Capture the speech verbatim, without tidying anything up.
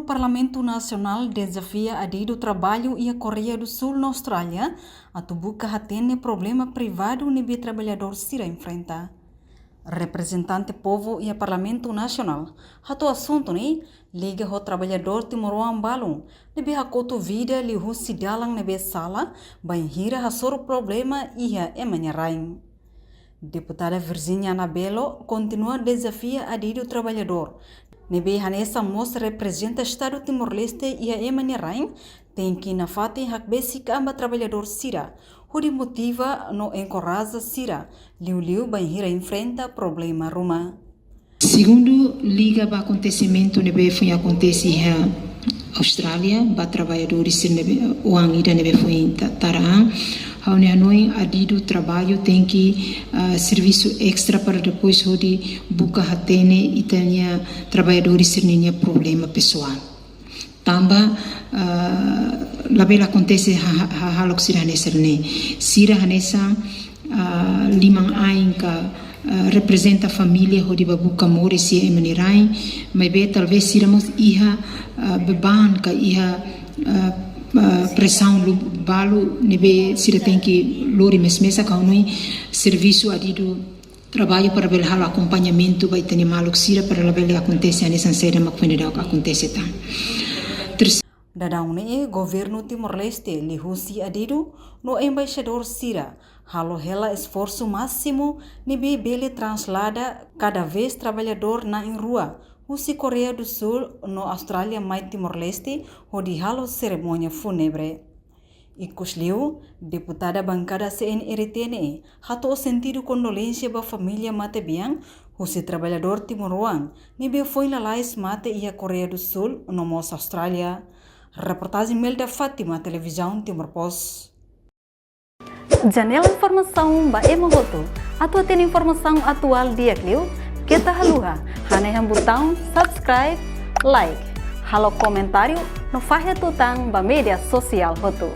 Parlamentu Nasionál dezafia adidu traballu iha Koreia do Sul no Austrália atu buka hatene problema privadu ne'ebé traballadór sira enfrenta. Reprezentante povu iha Parlamentu Nasionál hato'o asuntu ne'e liga ho traballadór timoroan balun ne'ebé hakotu vida liuhusi dalan ne'ebé sala bainhira hasoru problema iha ema nia rain. Deputada Virginia Anabelo kontinua dezafia adidu traballadór ne'ebé hanesan mós reprezenta Estadu Timor-Leste iha ema nia rain, tenke nafatin hakbesik an ba traballadór sira, hodi motiva no enkoraja sira, liuliu bainhira enfrenta problema ruma. Segundu, liga ba akontesimentu ne'ebé foin akontese iha Austrália, ba traballadór sira ne'ebé, oan ida ne'ebé foin ta-, tara an, ha'u-nia hanoin adidu traballu tenke, ah, servisu estra para depois hodi buka hatene ita-nia traballadór sira-nia problema pesoál. Tanba, ah, labele akontese ha-, ha-, hahalok sira hanesan ne'e. Sira hanesan, ah, liman-ain ka, ah, reprezenta família hodi ba buka moris iha ema nia rain, maibé talvés sira mós iha, ah, beban ka iha, ah, ah, presaun lu-, balu ne'ebé sira tenke lori mesa-mesa, ha'u hanoin servisu adidu traballu para bele halo akompañamentu ba ita-nia maluk sira para labele akontese hanesan saida mak foin daudauk akontese tan. Terse- Daudaun ne'e, Governu Timor-Leste liuhusi adidu no embaixadór sira halo hela esforsu másimu ne'ebé bele translada kada vez traballadór na'in-rua husi Koreia do Sul no Austrália mai Timor-Leste hodi halo serimónia fúnebre. Ikus liu, deputada bankada C N R T ne'e hato'o sentidu kondolénsia ba família matebian husi traballadór timoroan ne'ebé foin lalais mate iha Koreia do Sul no mós Austrália. Reportajen Melda Fátima, Televizaun Timor Post. Janela informasaun ba ema hotu. Atu hatene informasaun atuál di'ak liu, keta haluha hanehan butaun subscribe, like, halo komentáriu no fahe tutan ba média sosiál hotu.